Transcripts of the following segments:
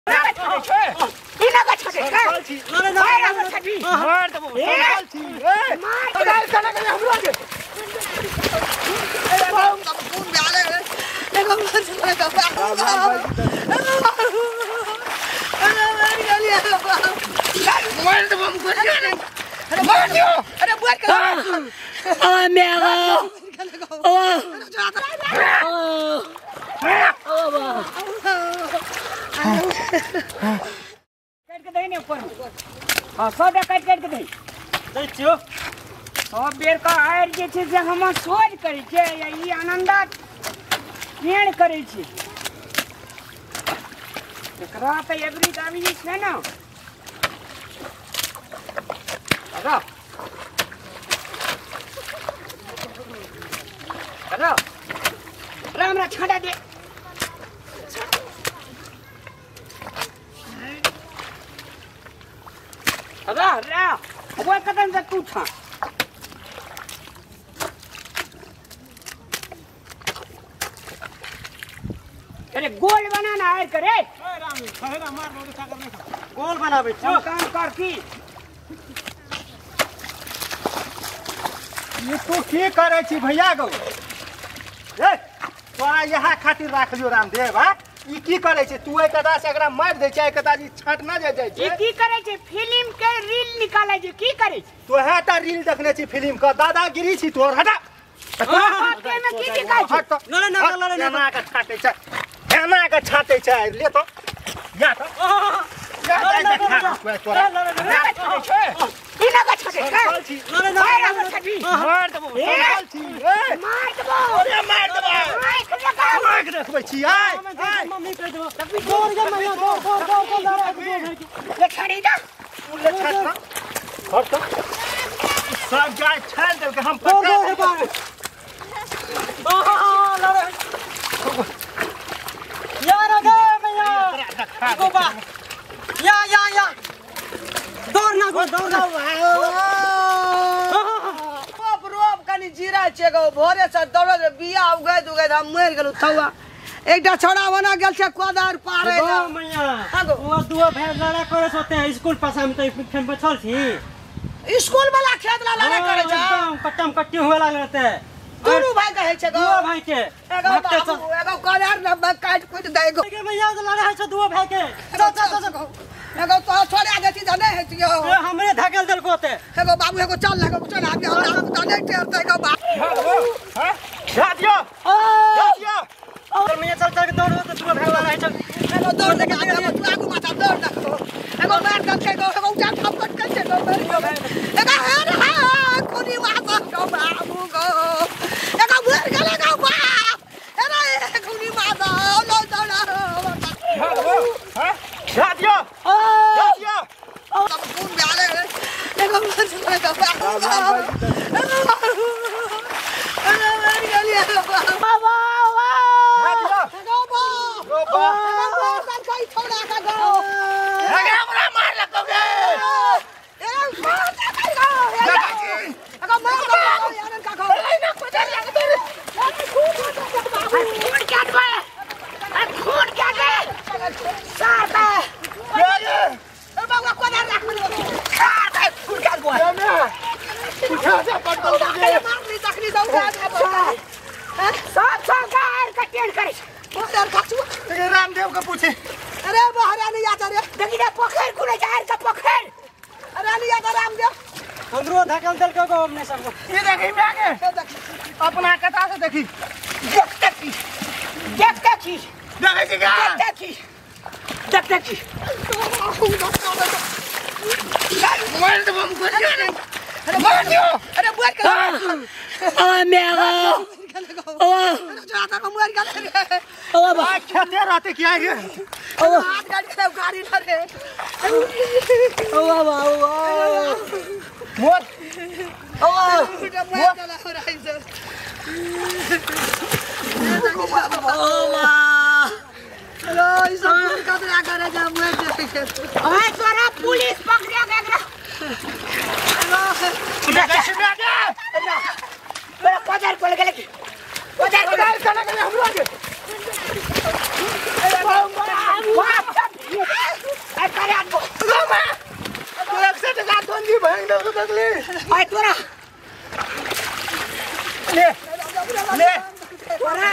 सब काटि काटि के दही दै छियो। सब बेर के आरि जे छै से हम सोझ करै छियै या ई आनंदा टेढ़ करै छै। एकरा तऽ एबरी दाबी जे छै ने हमरा छाँटा दे। कदम से तू छा अरे गोल बनाना आयर करे गोल बनाबै छो काम कर की ई तू की करै छी भैया गो? ए तोरा यहाँ खातिर राखलियो रामदेव। हा ई की करै छै तू? एक कदा से एकरा मारि दै छै, एक कदा ई छट ना जाय छै। ई की करै छै? फिल्म के रील निकालै छै। की करै छै? तोहे टा रील देखने छी फिल्म के, दादागिरी छी तोर। हटा बाप में की निकाल छै? न न न न एना के छाटै छै, एना के छाटै छै। ले तो या तो या तो तोरा ई ना के छाटै छै। मार देबो मार देबो। अरे मार देबो आँख देखबै छी। आय मम्मी कह देबो दौड़ गे मैया दौड़ दौड़ दौड़ दौड़ ले छाड़ी दा ले छाड़ ना हट तो सब गाय छाड़ देलके हम पकड़ लड़े यार गे मैया गोबा या या या दौड़ ना गो दौड़ ना। रोप कनी जीरा छै गो भोरे से दौड़ल बिया उगैत उगैत हम मरि गेलहुँ थौआ। एकटा छौड़ा बना गेल छै कोदार पारे गो मैया। हां गो ओ दुओ भाई लड़ा करे सोते स्कूल पासा में त फेन बैठल छी। स्कूल वाला खेत ला लड़ा करे छै एकदम कट्टम कट्टी हुए लागल रहते दुनू भाई कहै छै गो। दुओ भाई के एगो बाबू एगो कोदार न काट कुट दे गो के मैया लड़ा है छै दुओ भाई के। चल चल चल एगो तो छोड़ा देती त नहीं हेतियो। ए हमरे धकेल देलको ते। एगो बाबू एगो चल एगो चल आबि हमरा त नहीं टेरते एगो बाबू। हां छा दियो छा दियो चल मैया चल चल के दौड़ त दुओ भाई लड़ा है चल। एगो दौड़ के आबि तू आगू माथा दौड़ ना एगो मार दे एगो एगो उठा थप्पड़ के छै गो एगो हे रे खुनी माथा गो बाबू गो एगो मर गेल एगो बाप अरे खुनी माथा लो दौड़। हां छा दियो छा दियो तब खून ब्याले एगो मर गेल अरे मर गेल बाबा गो गो गो कई छोड़ा का गो अरे हमरा मार लगो गे। ए मार दे गो एगो मार दो यार का गो ना कोदार लग दे। खून काट बे खून काट बे सार बे ए बाबा कोदार राख सार बे खून काट बे उठा दे पटल दे मार ली तखनी दौ सब सब का आर का टेढ़ करे कोदार काचू रामदेव के पूछे। अरे बहरा नहीं आता रे देखी रे पोखर खुले जा आर का पोखर। अरे नहीं आता रामदेव हमरो धकेल देलको गो हमने सब ये देखी मैं के अपना कथा से देखी देखते छी देखते छी देखै छी का देखते छी देखते छी मार देबो हम अरे मार दियो। अरे बुआ के आ मेरा ओ जाता को मर गेल रे। ओ बा खेते रहते क्या रे ओ हाथ काट के गाड़ी ना रे। ओ बाबा ओ मोर ओ मोर चला हो रहा है सर। ओ मा हेलो ई सब कतरा करे जा मर जाय छै। ओए तोरा पुलिस पकड़िया के एकरा देखै छी मैं के मेरा कोदार कोल गेल की कोदार कोदार चला गेल हमरो के। बाप दे देखली आय तोरा ले ले तोरा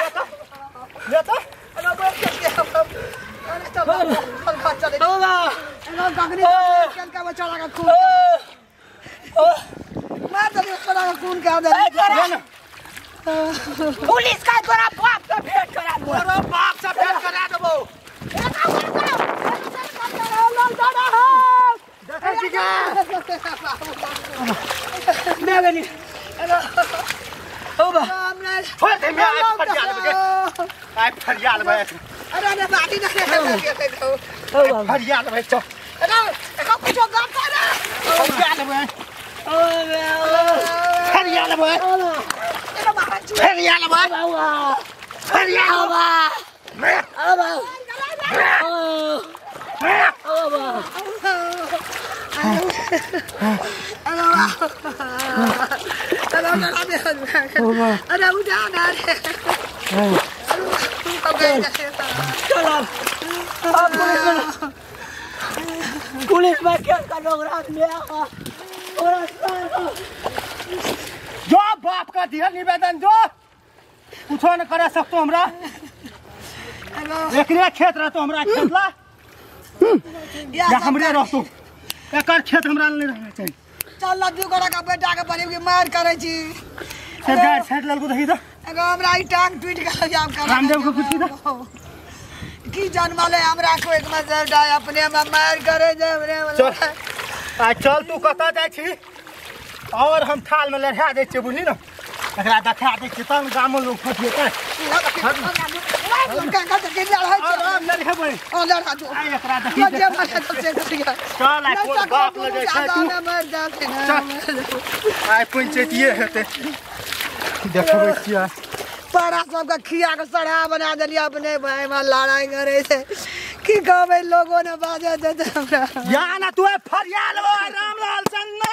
ले तो अरे बैठ के अरे चल चल चल बाबा एगो गगनी चल का बच्चा लगा खून मार दे उसको लगा खून का दे पुलिस का तोरा बाप से भेंट करा देबो। तोरा बाप से भेंट करा देबो। देखै छी का मैं गनी ओ बा छोड़ दे मैं आइ फरिया लेबै आइ फरिया लेबै। अरे अरे बाटी ना ओ फरिया लेबै चल। अरे एको कुछो गप कर फरिया लेबै ओ फरिया लेबै फरिया लेबै फरिया लेबै अरे उठा ना रे चल अब पुलिस में क्या कर रात में और जो बाप का दिया निवेदन जो कुछो न करा सकतो हमरा एकरे खेत रहतो हमरा खेत ला या हमरे रहतो एकर खेत हमरा नहीं रहना चाहिए। चल ना दू गोरा का बेटा के बड़ी के मार करे छी सरकार छाट ललको दही त एगो हमरा ई टांग टूट गेल जाम कर रामदेव के पूछी त की जनमले हमरा को एक मजर डाय अपने में मार करे जे हमरे चल आ चल तू कत जाय छी और हम थाल में लहरा दै छी बुझली न एकरा देखा दै छी तब गाम में लोग फटिएतै चल आ कोन बाप लगे छै तू चल आइ पंचायतिये हेतै देखबै छियै पारा सबके खिया के सड़ा बना देलियै अपने भाई में लड़ाई करे छै की कहबै लोगो ने बाजे देते हमरा या ना तू फरिया लेबो रामलाल सन्ना।